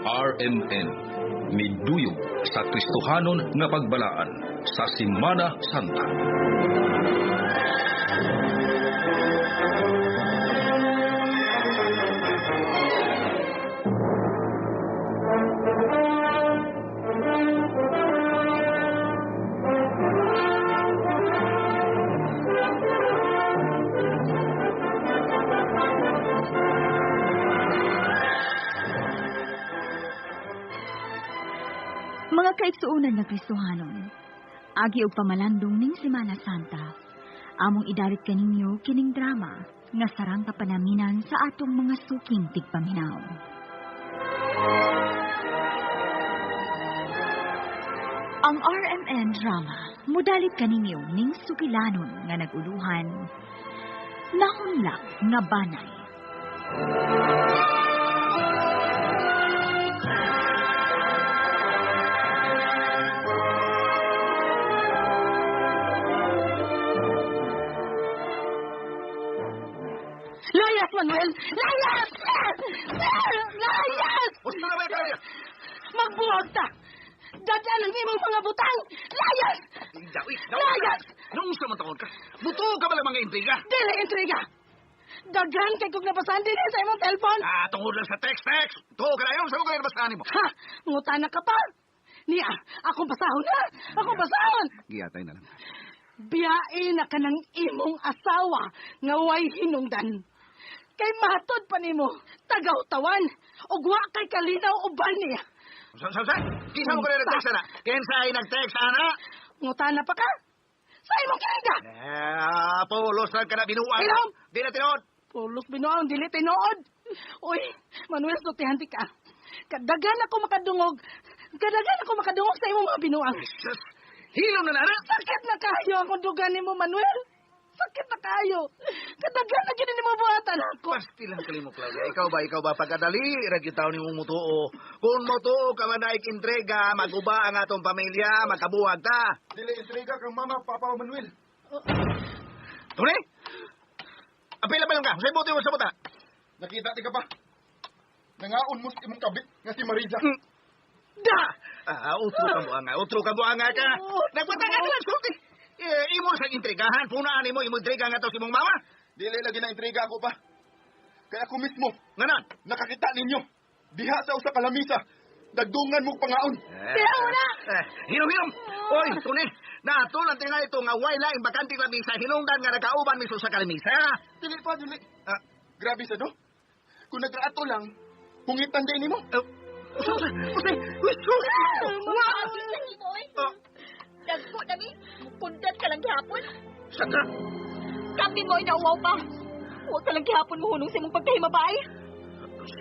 RMN, miduyog sa Kristohanon nga pagbalaan sa Semana Santa. Mga kaigsuonan nga Kristohanon, agi og pamalandong ning Semana Santa, among idalit kaninyo kining drama nga sarang kapanaminan sa atong mga suking tigpaminaw. Ang RMN drama mudalit kaninyo ning sukilanon nga naguluhan, Nahunlak nga Banay. Layas, Manuel! Layas! Layas! Gusto na ba kayo? Magbuhag ta! Dadaan ang imong mga butang! Layas! Layas! Nung sa man taon ka, buto ka ba lang mga intriga? Dili intriga! Daghan kay kog nabasahan din sa imong telepon! Ah, tungod lang sa text-text. Tuo ka na yun, sa mga nabasahan mo. Ha! Ngutana ka pa! Niya, akong basahon na! Akong basahon! Giyatay na lang. Biyae na ka ng imong asawa nga way hinungdan. Kay matod pa nimo, tagaw-tawan, ug wa kay kalinaw uban niya. Sa? Kinsa mo ka na nag-text, ana? Kinsa ay nag-text, ana? Ngutana pa ka? Sa imong kinida! Eh, pulos lang ka na binuang. Hilom! Di na tinuod. Pulos binuang, dili tinuod. Uy, Manuel, sultihan di ka. Kadagan ako makadungog. Kadagan ako makadungog sa imong mga binuang. Jesus! Hilom na na, ana! Sakit na kayo ang kundugan nimo, Manuel. Sakit na kayo. Kadagan na gini nimo buhatan ako. Pasti lang kalimo, Claudia. Ikaw ba, pagkadali, ragyutaw ni mong mutuo. Kung mutuo ka man na intriga, maguba ang atong pamilya, magkabuhag ta. Dili intriga kang mama, papa o Manuel. Tony! Apila ba lang ka? Sa buti mo sa buta. Nakita ti ka pa. Nangaon mo sa imong kabit nga si Marisa. Da! Ah, utro ka buanga, utro ka buanga ka. Nagpatanga ka lang, sulti. Eh, imo sa intrigahan, punaan nimo imo intriga nga to sa imong mama. Dili lagi na intriga ako pa. Kaya ako mismo Nganon. nakakita ninyo. Diha sa usa ka lamisa. Dagdungan mo pangaon. Diha mo na! Eh, hinom, hinom. Oy, Tony, natulan tinga ito nga way laing bakante lamisa, hinungdan nga nagkauban miso sa kalamisa. Dili pa, dili. Ah, Grabe sa do. Kung nagraato lang, pungitan din nimo. Usa, usa, usa. Oh. Dagko na mi, kundat ka lang gihapon. Sandra, Kapi mo inauwaw pa. Huwag ka lang gihapon mo hunong sa imong pagkahimabay.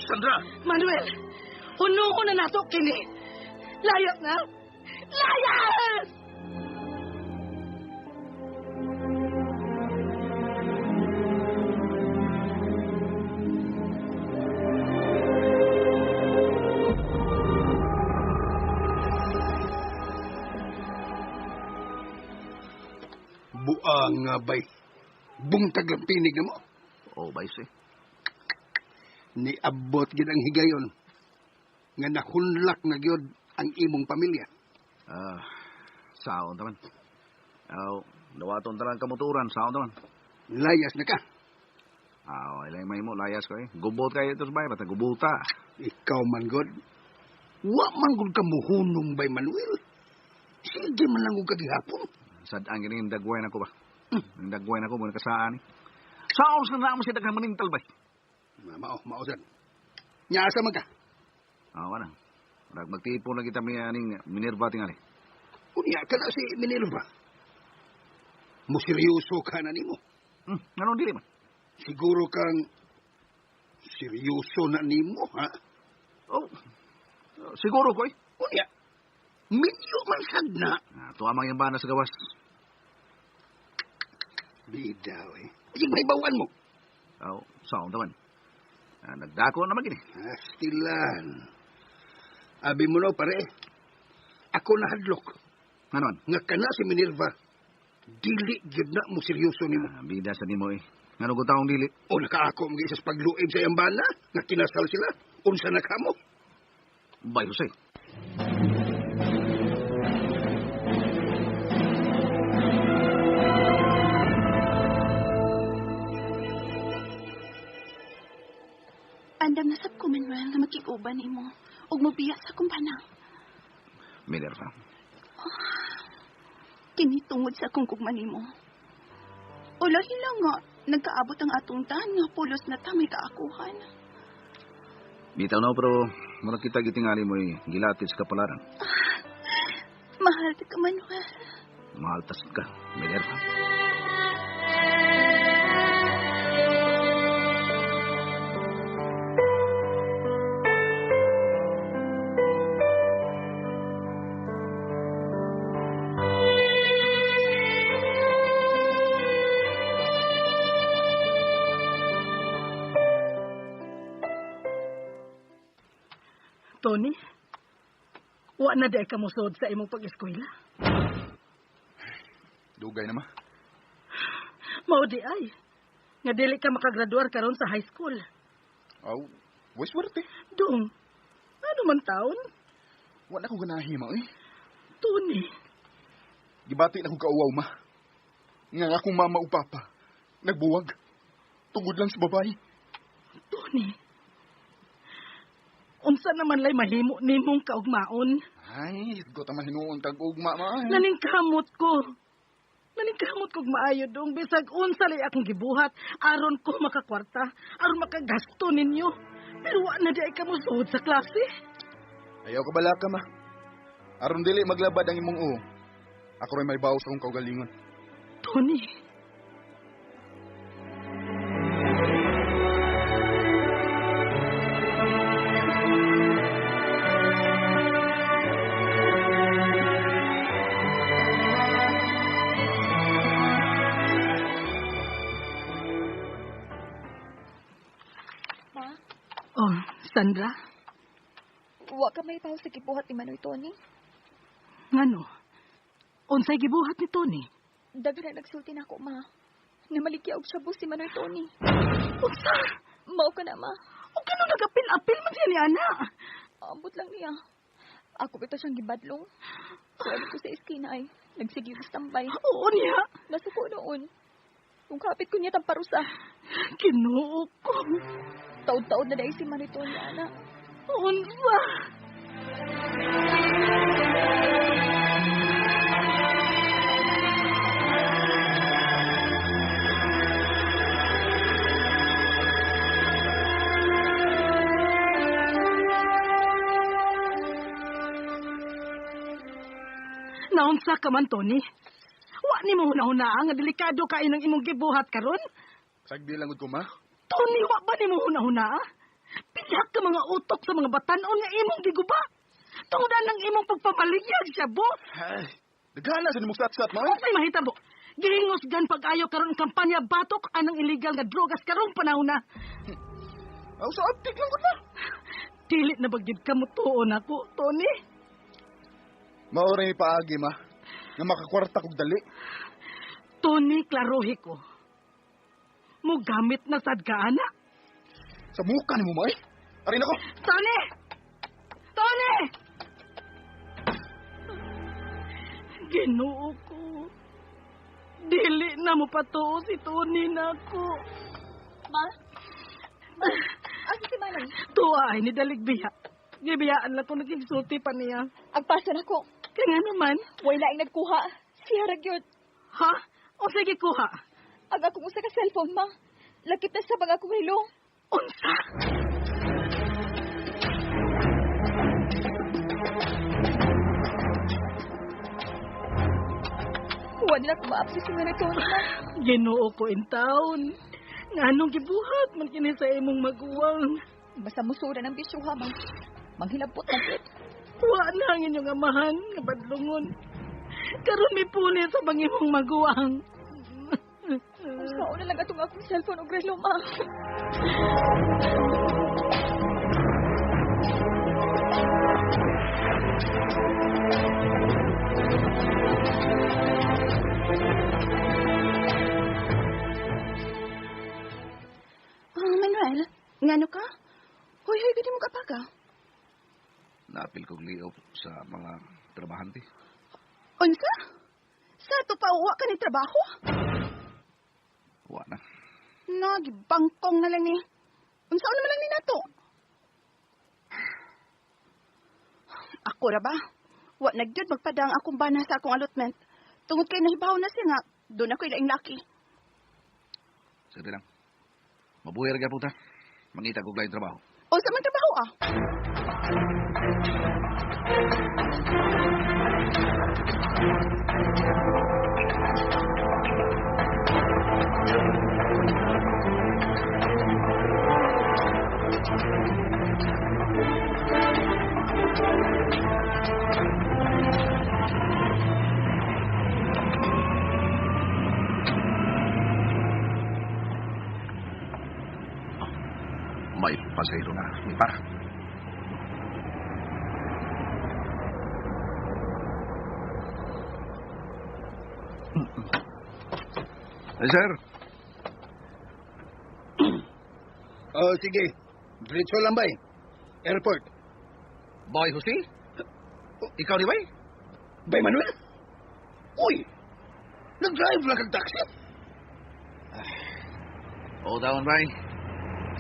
Sandra. Manuel, huno ko na nato kini. Layas na! Layas! Buang nga bay. Bungtag ang pinig na mo. Oh, bay, eh. Niabot gid ang higayon nga nahunlak na gyud ang imong pamilya. Ah, saon taman. Aw, dawaton talang kamuturan, saon taman. Layas na ka. Aw, ilay may mo, layas ko eh. Gubot kayo ito sa bay, bata gubuta. Ikaw man god. Wa man gud ka muhunong bay Manuel. Sige man lang og kagihapon. Sadaan gini, dagway na ko ba? Dagway na ko, muna kasaan eh. Saon sa na mo siya daghang manintal bay? Mao, mao sad. Nya asa man ka? Aw, ana. Murag magtipon na kita mi aning Minerva tingali. Unya ka na si Minerva. Mo seryoso ka na nimo. Nganong dili man? Siguro kang seryoso na nimo, ha? Oh, siguro ko eh. Unya, minyo man sad na. Ah, tuwa mang yung bana sa gawas. Bidaw eh. Sige, may bawan mo. Aw, saon taman. Ah, nagdako naman gini. Astilan. Abi mo no, pare. Ako nahadlok. Nganon? Nga kana si Minerva, dili gyud na mo seryoso nimo. Ah, bida sa nimo eh. Ngano ko taong dili? O nakaako mga isas pagluib sa iyang bana, nga kinasal sila. Unsa na kamo? Bay Jose. Andam na sab ko, Manuel, na makig-uban nimo ug mobiya sa akong bana. Minerva. Kini tungod sa akong gugma nimo. O lahi lang nga, nagkaabot ang atong tan nga pulos na ta may kaakuhan. Bitaw na pero mura kita gitingali mo'y gilatid sa kapalaran. Mahal ka, Manuel. Mahal tas ka, Minerva. Tony, wa na di ka mosuod sa imong pag-eskwela. Dugay na ma. Mao di ay. Nga dili ka makagraduar karon sa high school. Aw, way swerte. Dong, ano man taon? Wa na ko ganahi ma eh. Tony, Gibati na ko kauwaw ma. Nga nga akong mama ug papa nagbuwag. Tungod lang sa babae. Tony. Unsa naman lay mahimo nimong kaugmaon? Ay, go ta man hinuon kag ugma ma. eh. Naningkamot ko. Naningkamot kog maayo dong bisag unsa lay akong gibuhat aron ko makakwarta, aron makagasto ninyo. Pero wa na di ay ka mosuod sa klase. Ayaw ka balaka ma. Aron dili maglabad ang imong uo. Ako rin may bawo sa akong kaugalingon. Tony. Ma, Oh, Sandra, wa ka may sa gibuhat ni Manoy Tony. ngano? Unsay gibuhat ni Tony? Daghan na nagsulti nako, ma. Namaligya og shabu si Manoy Tony. Unsa? Mao ka na, ma. O kano nagapil-apil man siya ni ana? Ambot lang niya. Ako bitaw siyang gibadlong. Suwali ko sa eskina ay nagsige og standby. Oo niya. Nasuko noon. Kung kapit ko niya tamparusa. Ginoo ko. Taod-taod na dahil si Manoy Tony, ana. Unsa? Naunsa ka man, Tony? Wa nimo hunahunaa nga delikado kaayo ng imong gibuhat karon? Sagdi lang gud ko ma. Tony, wa ba nimo hunahunaa? Pihak ka mga utok sa mga batanon nga imong giguba. Tungod ng imong pagpamaligya siya, bo. Ay, daghan na sa nimong sat-sat ma. Unsay mahitabo? Gihingos gan pag-ayo karon ang kampanya batok anang illegal nga drogas karong panahon na. Aw, sa aptik lang gud ma. Dili na ba gyud ka mutuon ako, Tony? Mao ra ni paagi ma. Nga makakwarta kog dali. Tony, klarohi ko. Mugamit na sad ka, ana. Sa muka nimo ma eh. Arin ako. Tony! Tony! Ginoo ko. Dili na mo patuo si Tony nako. Ma? Asa si Manoy? Tuwa ay ni Dalig biya. Gibiyaan lang ko nagigsulti pa niya. Agpasa na ko. Kaya nga naman, Way laing nagkuha. Siya ra gyud. ha? O sige kuha. Ang akong usa ka cellphone, ma. Lakip na sa bang akong relo. Unsa? Wa nila ko maapsi si Manoy Tony, ma. Ginoo ko in town. Nga anong gibuhat man kini sa imong maguwang. Basta musura ng bisyo ha, ma. Manghilabot na gyud. Wa na ang inyong amahan nga badlungon. Karon mi puli sa bang imong maguwang. Unsaon na lang atong akong cellphone og relo, ma. Ah, Manuel, ngano ka? Hoy, hoy, gani mo ka pa ka. Naapil kog liop sa mga trabahante. Unsa? Sa ato pa uwa ka ni trabaho? Wa na. Nagibangkong na lang ni. Unsa naman lang ni nato? Ako ra ba? Wa nagyud magpadang akong bana sa akong allotment. Tungod kay nahibaw na siya nga, doon ako'y laing laki. Sige lang. Mabuhay ra gyapon ta. Mangita kog laing trabaho. O sa man trabaho ah? May pasahero na. May para. Ay, sir. Oh, sige. Diretso lang bay. Airport. Boy Jose? Ikaw ni bay? Bay Manuel? Uy! Nag-drive lang kag taxi. Oo, daon, bay.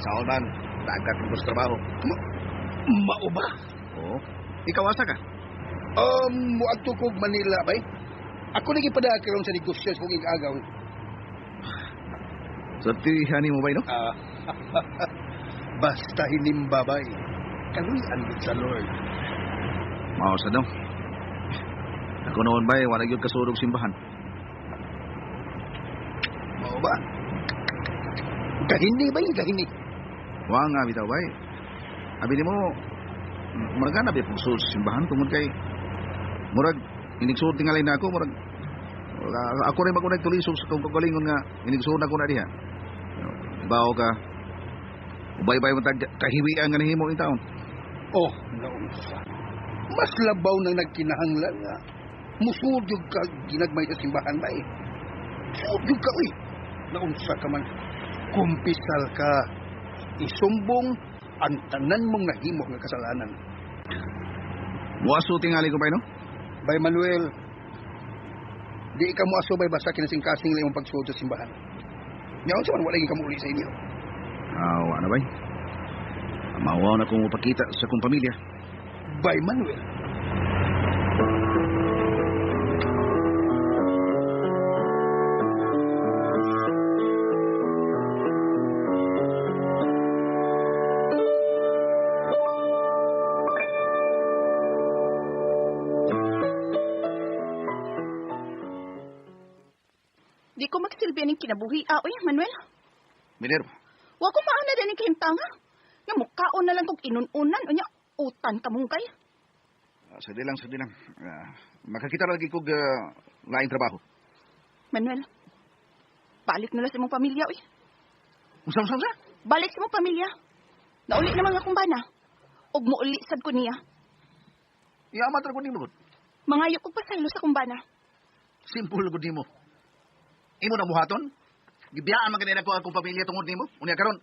Saon man, dagat mo sa trabaho. Mao ba? Oo. Ikaw asa ka? Muadto kog Manila, bay. Ako lagi pada karon sa negosyo sa kong igagaw. Sa tihani mo, bay, no? Ah, basta hinimba, bay. Kaluy-an gud sa Lord. Mao sa daw. Ako noon, bay, wala gyud kasurog simbahan. Mao ba? Gahini, bay, gahini. Wa nga bitaw, bay. Abi nimo, murag na ba pugsuod sa simbahan tungod kay murag inigsuod tingali na ako, murag ako rin magunay tulisog sa kong kagalingon nga inigsuod ako na diha. Bawo ka. Ubay-bay mo tag kahiwian nga nahimo in taon. Oh, naunsa. Mas labaw nang nagkinahanglan nga. Musuod yung ka ginagmay sa simbahan, bay. Suod yung ka, uy. Naunsa ka man. Kumpisal ka. Isumbong ang tanan mong nahimo nga kasalanan. Muaso tingali ko, bay, no? Bay Manuel, di ka muaso, bay, basta kinasingkasing lang imong pagsuod sa simbahan. Ngayon sa man, wala ka muuli sa inyo. Ah, wa na, bay. Mawaw na kong mapakita sa kong pamilya. Bay Manuel. Di ko magsilbi ning kinabuhi, ah, uy, Manuel. Minerva. Wa ko maana din ning kahimtanga. Nga mukaon na lang kog inununan, unya, utan ka mong kay. Sadi lang, sadi lang. Makakita lagi kog laing trabaho. Manuel, balik na lang sa imong pamilya, uy. Unsa, unsa, unsa? Balik sa imong pamilya. Nauli naman akong bana. Og muuli sad ko niya. Iamat ra ko nimo gud. Mangayo kog pasaylo sa akong bana. Simple gud nimo. Imo na buhaton? Gibiyaan man kanina ko akong pamilya tungod nimo. Unya karon,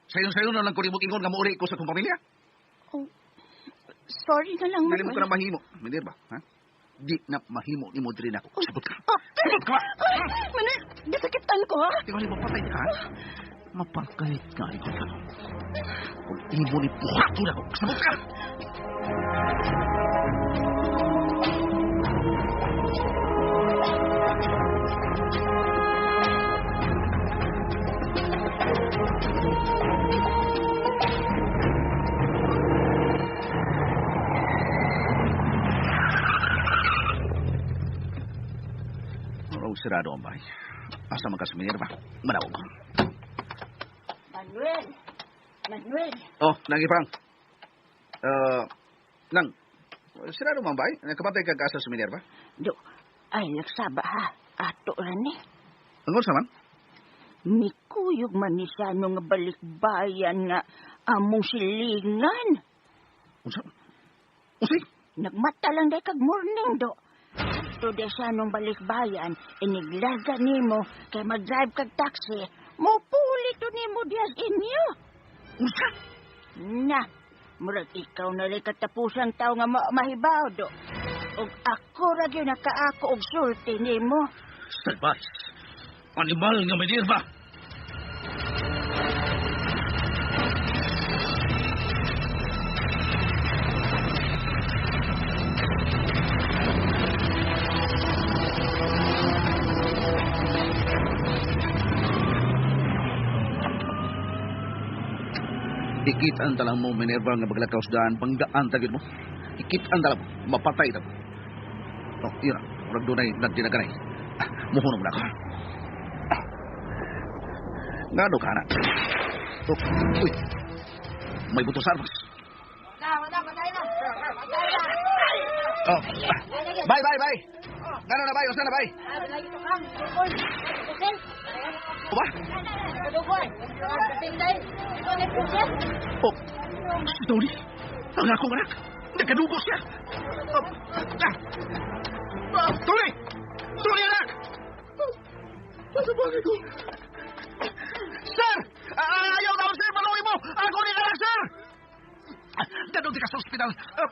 sayon-sayon na lang ko nimo ingon nga muuli ko sa akong pamilya. Oh, sorry na lang, Dili mo ka Manuel. na mahimo. Minerva, ha? Di na mahimo nimo diri nako. Sabot ka. Oh, Sabot ka. Ay, Manuel, gisakitan ko, ha? Ikaw ni mapatay ka, ha? Mapatay ka, ikaw ka. Kung imo ni buhaton ako. Sabot ka. Oh, sirado ang bahay. Asa man ka sa Minerva? Manawag ko. Manuel! Manuel! Oh, nang ipang. Nang, sirado man bahay? Nakabantay ka asa sa Minerva? Do, ay, nagsaba ha. Ato ra ni. Ang unsa man? Mikuyog man ni Sano nga balikbayan nga among silingan. Unsa? Unsay? Nagmata lang day kag morning do. To day Sanong balikbayan, iniglaga nimo kay mag-drive kag taxi. Mupuli to nimo dias inyo. Unsa? Na, Murag ikaw na rin katapusang tao nga mahibaw, do. Og ako ra gyud nakaako og sulti nimo. Salvais! Animal nga Minerva! Ikitaan talang mo, Minerva, nga maglakaw sa daan, panggaan tagid mo. Ikitaan talang mo, mapatay na mo. Oh, yun na, murag doon ay nagdinaganay. Muhunom na ako. Ngano ka na? Oh, uy, may buto sa armas. Oh, bye, bye, bye. Ngano na, bye? Usa na, bye? Ba? Oh, si Tony. Ang akong anak. Nagkadugo siya. Oh, Tony! Tony, anak! Nasa bagay ko. Sir! Ayaw na, sir! Maluwi mo! Ako ni anak, sir! Dadong di ka sa ospital.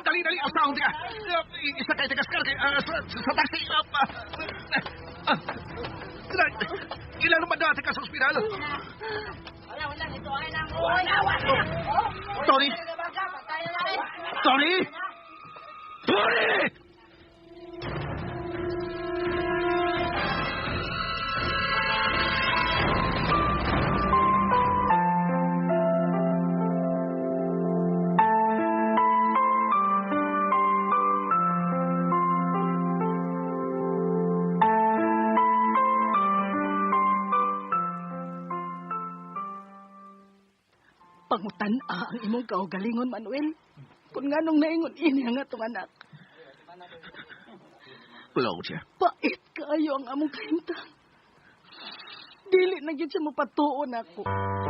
Dali, dali. Asahon di ka. Isa kay tigas ka sa taxi. Ilan naman dati ka sa ospital? Tony! Tony! Tony! Pangutan-a ang imong kaugalingon, Manuel. Kung nganong naingon ini ang atong anak. Claudia. Pait kaayo ang among kahimtang. Dili na gyud siya mopatuon ako.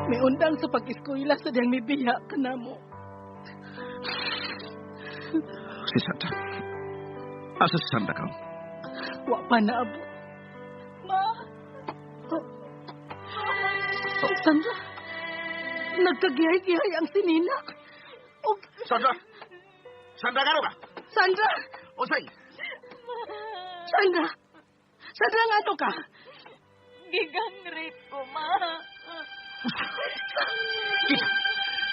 May undang sa pag-eskwela sa diyang mibiya ka namo. Si Sandra. Asa si Sandra ka? Wa pa naabot. Ma. Oh. Sandra. Nagkagihay-gihay ang sininak. Og... Sandra! Sandra, gano ka? Sandra! Osay! Sandra! Sandra, ngano ka? Gigang rape ko, ma. Kita!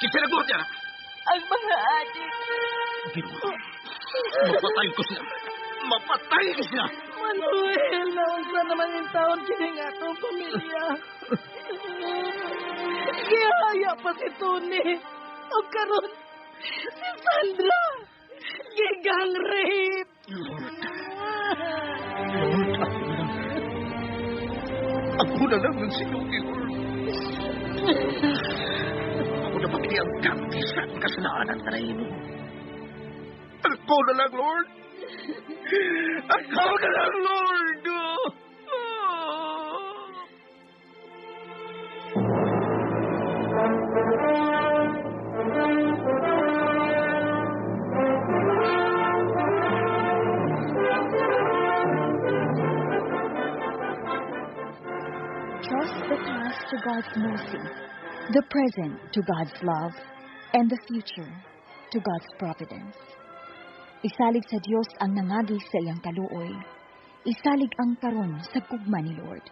Kita nagbuhat niya! Ang mga adik. Ginoo. Mapatay ko siya. Mapatay ko siya. Manuel, naunsa naman yung taon kining atong pamilya. Gihaya pa si Tony. O karon, si Sandra. Gigang rape. Lord. Lord, ako na lang. Ako na lang ang sinugi, Lord. Ako na pagkini ang ganti sa kasalanan na mo. Ako na lang, Lord. Ako na lang, Lord. Trust the past to God's mercy, the present to God's love, and the future to God's providence. Isalig sa Dios ang nangagi sa iyang kaluoy. Isalig ang karon sa gugma ni Lord.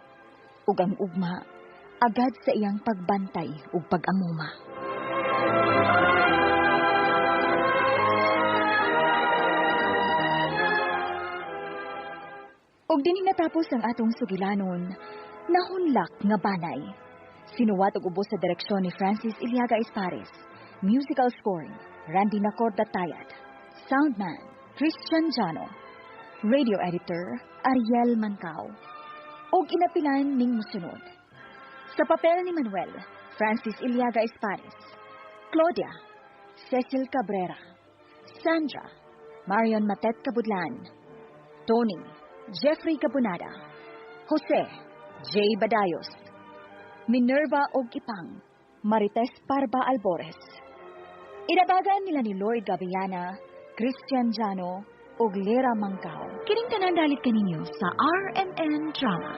Ug ang ugma, agad sa iyang pagbantay ug pag-amuma. Ug dinhi natapos ang atong sugilanon, nahunlak nga banay. Sinuwat og ubos sa direksyon ni Francis Iliaga Espares. Musical scoring, Randy Nacorda Tayad. Soundman, Christian Jano. Radio editor, Ariel Mancao. Og inapilan ning musunod. Sa papel ni Manuel, Francis Iliaga Espares. Claudia, Cecil Cabrera. Sandra, Marion Matet Cabudlan. Tony, Jeffrey Cabunada. Jose, J. Badayos. Minerva og Ipang, Marites Parba Albores. Inabagaan nila ni Lloyd Gabellana, Christian Jano, ug Lera Mangkao. Kining tanan dalit kaninyo sa RMN Drama.